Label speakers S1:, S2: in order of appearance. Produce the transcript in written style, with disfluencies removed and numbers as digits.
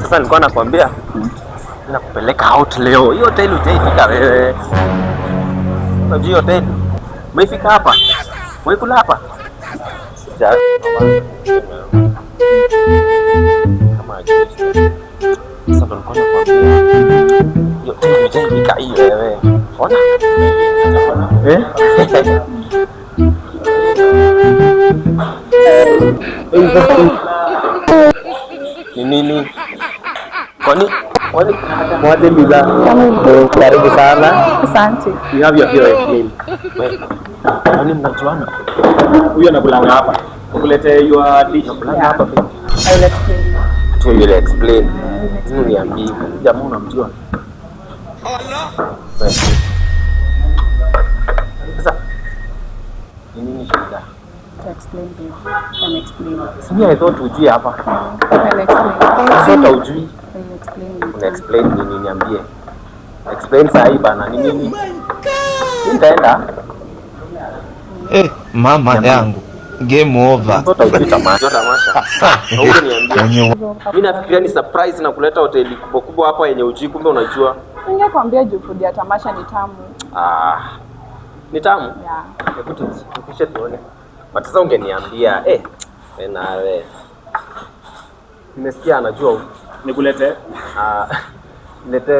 S1: Sasa nilikuwa nakwambia nakupeleka out leo. Hiyo hoteli hujaifika wewe. Unajua hiyo hoteli? Umeifika hapa? Umeikula hapa? Kama hajui. Sasa ndo nilikuwa nakwambia. Hiyo hoteli hujaifika hii wewe. Ona? Eh? Ni nini? Kwani mwaje bidhaa? Karibu sana.
S2: Asante.
S1: You have your favorite meal. Wewe. Kwani mnajuana?
S3: Huyu anakulanga hapa. Ukulete your dish.
S1: Mnakulanga hapa baby.
S2: I will explain.
S1: Tu yule explain. Mimi niambie. Jamaa unamjua? Wewe. Sasa ni nini shida?
S2: To explain, babe. Can explain.
S1: Si mimi I thought ujui hapa.
S2: I'll explain.
S1: I thought ujui.
S2: I will explain.
S1: Una explain nini niambie? Explain saa hii bana ni nini? Mimi nitaenda.
S4: Mama yangu, game over.
S1: Mtoto ujui tamasha. Tamasha. Niambia.
S4: Mwenye
S1: Mimi nafikiria ni surprise na kuleta hoteli kubwa kubwa hapa yenye ujui, kumbe unajua.
S2: Ningekwambia juu food ya tamasha ni tamu.
S1: Ah. Ni tamu.
S2: Yeah.
S1: Hebu tupishe tuone. But sasa ungeniambia wewe nawe. Nimesikia anajua huku.
S3: Nikulete.
S1: Ah, nilete